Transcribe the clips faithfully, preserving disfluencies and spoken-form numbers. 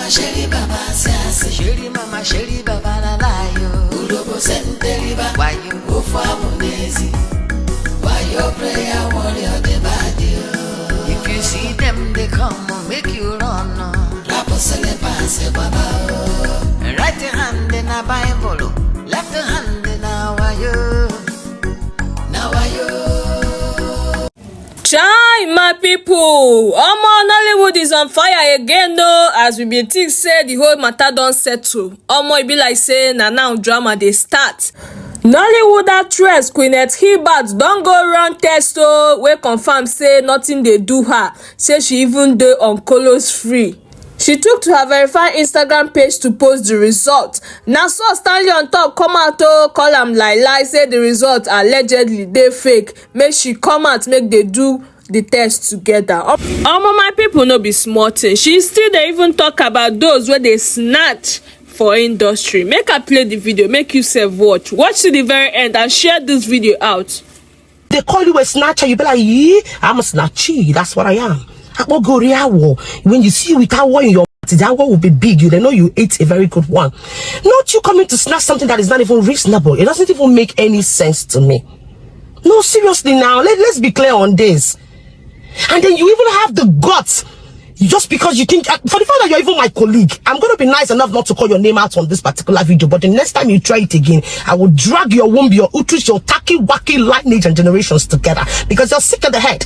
Sheri Baba say I say, Sheri Mama, Sheri Baba na lie o. Udobo Senteriba, why you? Ofu Abunezi, why your prayer warrior dey bad o? If you see them, they come, make you run. Raposele pass, Baba o. Right hand in a Bible, left hand in a wayo. Now I yo. Chai, my people, omo, Nollywood is on fire again o. As we bin think say the whole matter don settle, omo, e be like say na now drama dey start. Nollywood actress Queenette Hubert don go run test o, wey confirm say nothing dey do her, say she even dey on colos free. She took to her verified Instagram page to post the result. Na so Stanley on top come out to call am lie lie, say the result allegedly dey fake. Make she come out, make they do the test together. Omo, my people, no be small thing. She still dey even talk about those wey dey snatch for industry. Make I play the video, make you sef watch. Watch to the very end and share this video out. They call you a snatcher, you be like, yee, I'm a snatchy. That's what I am. Akpogoriawo. When you see you with awo in your mouth, that one will be big. You they know you ate a very good one. Not you coming to snatch something that is not even reasonable. It doesn't even make any sense to me. No, seriously now. Let, let's be clear on this. And then you even have the guts, just because you think, uh, for the fact that you're even my colleague, I'm going to be nice enough not to call your name out on this particular video. But the next time you try it again, I will drag your womb, your uterus, your tacky, wacky lineage and generations together, because you're sick in the head.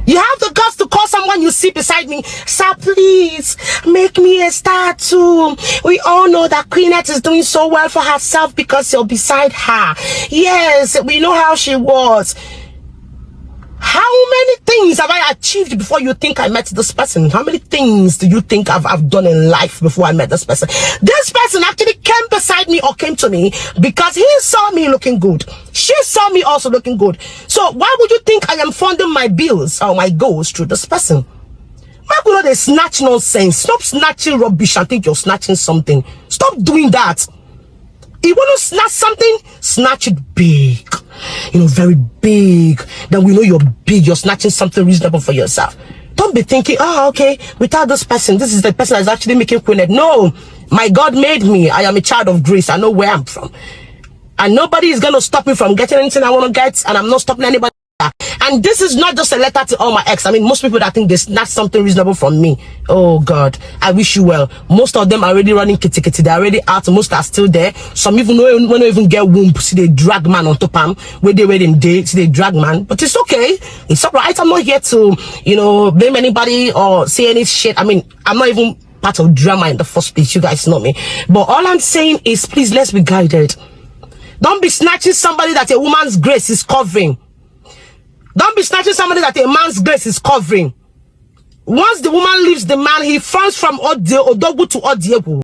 You have the guts to call someone you see beside me, "Sir, please make me a star too." We all know that Queenette is doing so well for herself because you're beside her. Yes, we know how she was. How many things have I achieved before you think I met this person? How many things do you think I've, I've done in life before I met this person? This person actually came beside me or came to me because he saw me looking good. She saw me also looking good. So why would you think I am funding my bills or my goals through this person? Make una dey snatch nonsense. Stop snatching rubbish and think you're snatching something. Stop doing that. You want to snatch something? Snatch it big. You know, very big. Then we know you're big. You're snatching something reasonable for yourself. Don't be thinking, "Oh, okay, without this person, this is the person that's actually making Queenette." No, my God made me. I am a child of grace. I know where I'm from. And nobody is going to stop me from getting anything I want to get. And I'm not stopping anybody. And this is not just a letter to all my ex. I mean, most people that think they snatch something reasonable from me. Oh God, I wish you well. Most of them are already running kitty kitty. They're already out. Most are still there. Some even no, no even get womb. See, they drag man on top am. Where they wear them day. See, they drag man. But it's okay. It's all right. I'm not here to, you know, blame anybody or say any shit. I mean, I'm not even part of drama in the first place. You guys know me. But all I'm saying is, please, let's be guided. Don't be snatching somebody that a woman's grace is covering. Don't be snatching somebody that a man's grace is covering. Once the woman leaves the man, he falls from Ode-, Odogwu to Odiebu.